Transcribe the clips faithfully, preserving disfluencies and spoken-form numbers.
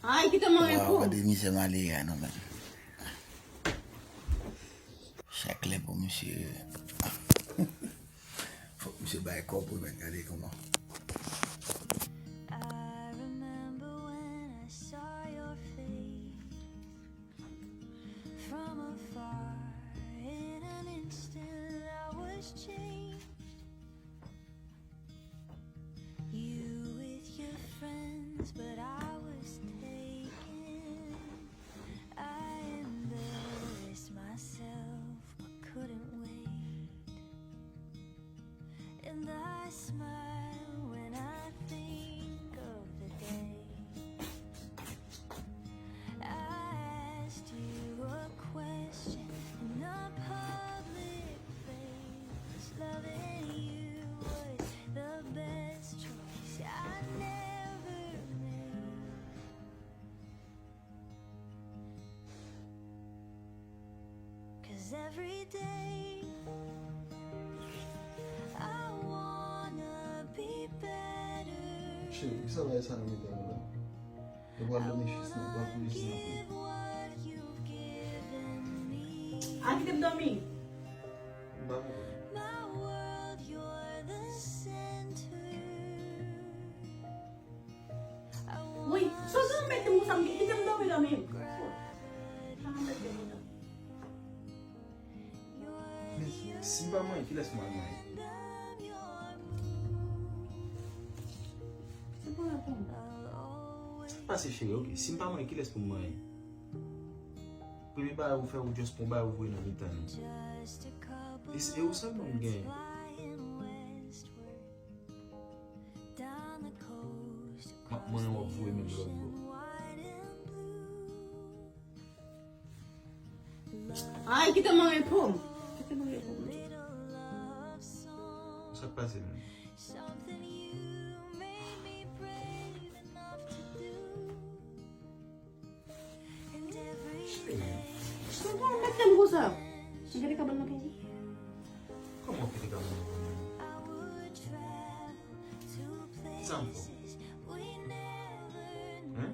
Ay, kite m anyen pou. Waw, gade mizè malere a non, men. Chak lè pou misye. Fòk misye bay kòb pou l mèt gade kòman. I remember when I saw your face from afar. In an instant, I was changed. You with your friends, but I was taken. I embarrassed myself, but couldn't wait. And I smile when I think of the day I asked you a question in a public place. Loving you was the best choice I never made. 'Cause every day I wanna be better. Cheri, kisa bagay sa nan mitan nou la? Yo pral dòmi jis nan, pral kouri jis nan. A, kite m dòmi. M pa konprann. Wi, soti nan bèt m konsa, m kite m dòmi, dòmi. Sa nan bèt m konsa. Men, si m pa manyen, kilès m al manyen? Se pou reponn. Sa k pase, cheri? Ok, si m pa manyen, kilès pou m manyen? Premye bagay ou fè, ou just pran bagay ou voye nan mitan nou. E se, e ou sèlman m genyen. M ap manyen, w ap voye menm lòt bò. Ay, kite m anyen pou m. Kite m anyen pou m. Sa k pase menm? Cheri. Cheri, mete m konsa. M kite kabann nan pou ou. Kòman w kite kabann nan pou mwen? Kisa m fè w? Hen?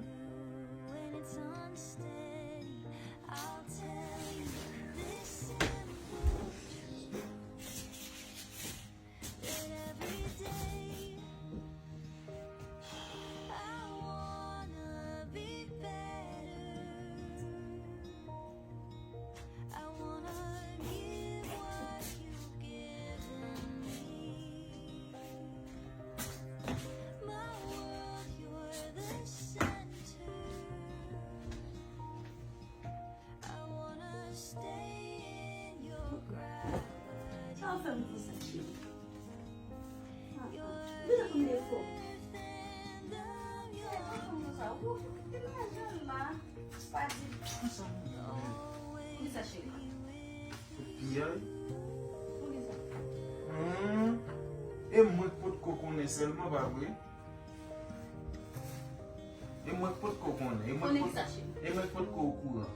Sa w fè m konsa, cheri? Deja konn defo. Sa w fè m konsa? Ou kite lajan la. Pa di. Poukisa, cheri? Piyay? Poukisa? Hmm. E mwen k potko konnen sèlman, pa vre? E mwen k potko konnen. E mwen k pot-, e mwen k potko okouran.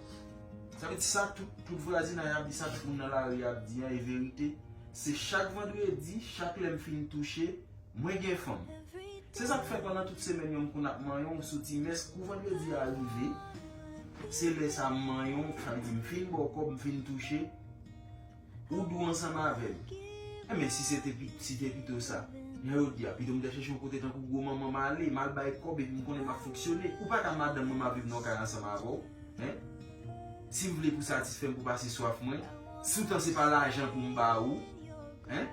Sa vle di sa tout, tout vwazinay ap di, sa tout moun nan lari ap di an, e verite. Se chak vandredi, chak lè m fin touche, mwen gen fanm. Se sa k fè pandan tout semèn yo m konn ap manyen w sou ti mès, kou vandredi a rive, se lè sa m manyen w, sa vle di m fin ba w kòb, m fin touche, ou dou ansanm avè m. Enben, si se te pi-, si te pito sa, jan yo di a, pito m te chèche yon kote tankou gwo manman m ale, m al bay kòb epi m konnen m ap fonksyone. Ou pa ka madanm mwen, m ap viv nan yon kay ansanm avè w. Hen? Si w vle pou satisfè m, pou pase swaf mwen, si w tan se pa lajan pou m ba ou, hen?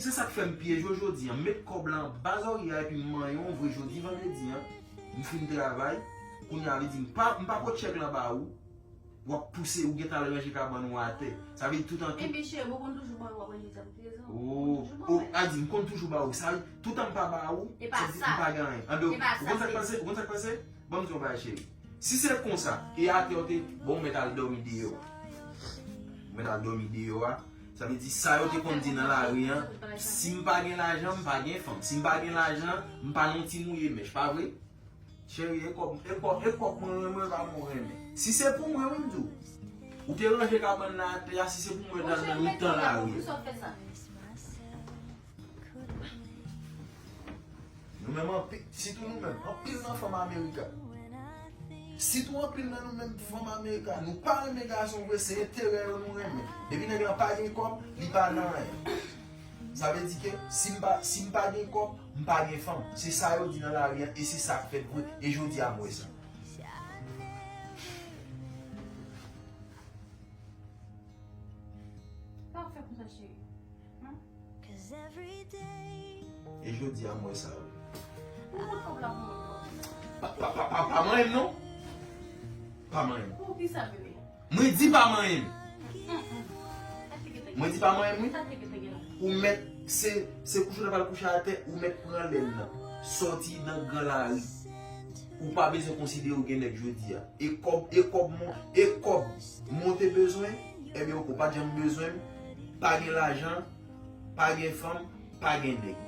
Se sa k fè m pyej ou jodi an. M met kòb la anba zòrye a epi m manyen w vre jodi vandredi an. M fin travay. Kounye a vle di m pa, m pa pot chèk lan ba ou. W ap pouse, ou gentan al ranje kabann ou atè. Sa vle di toutan tou. Ebyen, cheri, mwen konn toujou ba ou, w ap ranje sa pou pyej ou. Oh, oh, a di, m konn toujou ba ou. Sa vle di toutan m pa ba ou, sa vle di m pa gen anyen. Anben, ou konn sa k pase? Ou konn sa k pase? Ban m di yon bagay, cheri. Si se konsa, e atè w te, bon, ou mèt al dòmi deyò a. Ou mèt al dòmi deyò a. Sa vle di, sa yo te konn di nan lari an, si m pa gen lajan, m pa gen fanm. Si m pa gen lajan, m pa nan ti mouye mèch, pa vre? Cheri, e kòb, e kòb, e kòb mwen renmen, pa mwen renmen. Si se pou mwen, wi, m di w. Ou te ranje kabann nan atè a, si se pou mwen, t al nan mitan lari a. Nou menm anpil, sitou nou menm, anpil nan fanm America. Sitou anpil nan nou menm fanm Amerika, nou pa renmen gason vre, se enterè yo nou renmen. Depi nèg lan pa gen kòb, li pa nan anyen. Sa vle di ke si m pa, si m pa gen kòb, m pa gen fanm. Se sa yo di nan lari a, e se sa k fèt vre. E jodi a m wè sa. Pa fè konsa, cheri. E jodi a m wè sa wi. Pa, pa, pa, pa, pa manyen m non. Pa manyen m. Mwen di pa manyen m. Mwen di pa manyen m wi. Ou mèt, se, se kouche w ta pral kouche atè, ou mèt pran lèl nan. Sòti nan gran lari. Ou pa bezwen konsidere w gen nèg jodi a. E kòb, e kòb mon, e kòb mon te bezwen, ebyen ou pa t janm bezwen m, pa gen lajan, pa gen fanm, pa gen nèg.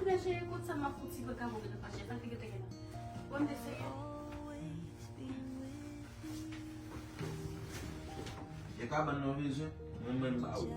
Ebyen cheri, kout sa m ap fouti vagabon gentan fache, sa k te gentan gen la. Bon, m te serye. E kabann nan bezwen, mwen menm ba ou.